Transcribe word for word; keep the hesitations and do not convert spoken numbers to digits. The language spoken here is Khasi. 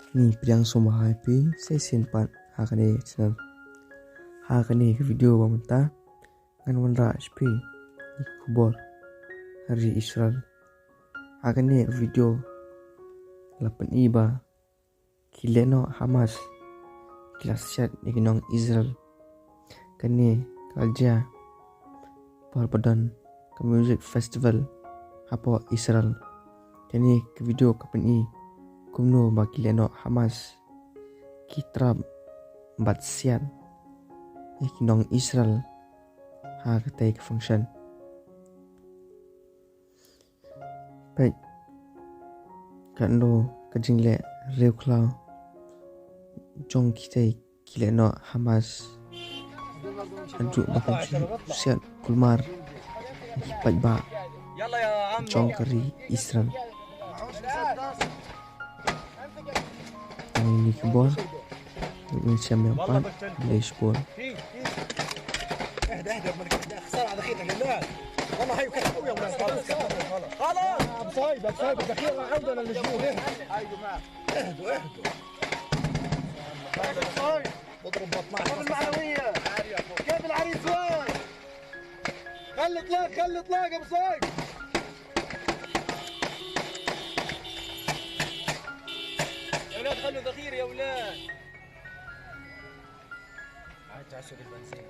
Ngi pdiang sngewbha ïa phi sa shisien pat ha kane ka channel. Ha kane ka video ba mynta ngan wanrah sha phi ïa ki khubor ha ri Israel. Ha kane ka video la pyni ba ki lehnoh Hamas ki la siat ïa ki nong Israel. Kane ka la jia por ba don ka music festival hapoh Israel. Kane ka video ka pyni kumno ba ki lehnoh Hamas ki trap bad siat ïa ki nong Israel ha katei ka function. Peit katno ka jingleh riewkhlaw jong kitei ki lehnoh Hamas. Haduh ba ka ju siat kulmar ïa ki paidbah jong ka ri Israel. Tang ïa kine ki khubor. Ngin sa ïa shem pat. Khublei shibun. اهدى اهدى يا ولد، اهدى. خسارة على خيرك لله. والله هاي وكانت قوية يا ولد. خلاص، خلاص. خلاص. ابو صايب، ابو صايب، الذخيرة عودة للجنوب. اهدى. اهدوا، اهدوا. اضرب بطنك. المعنوية. كيف العريس وين؟ خلي طلاق، خلي طلاق يا ابو صايب. يا ولاد خلوا ذخيرة يا ولاد. عاد تعسوا بالبنزين.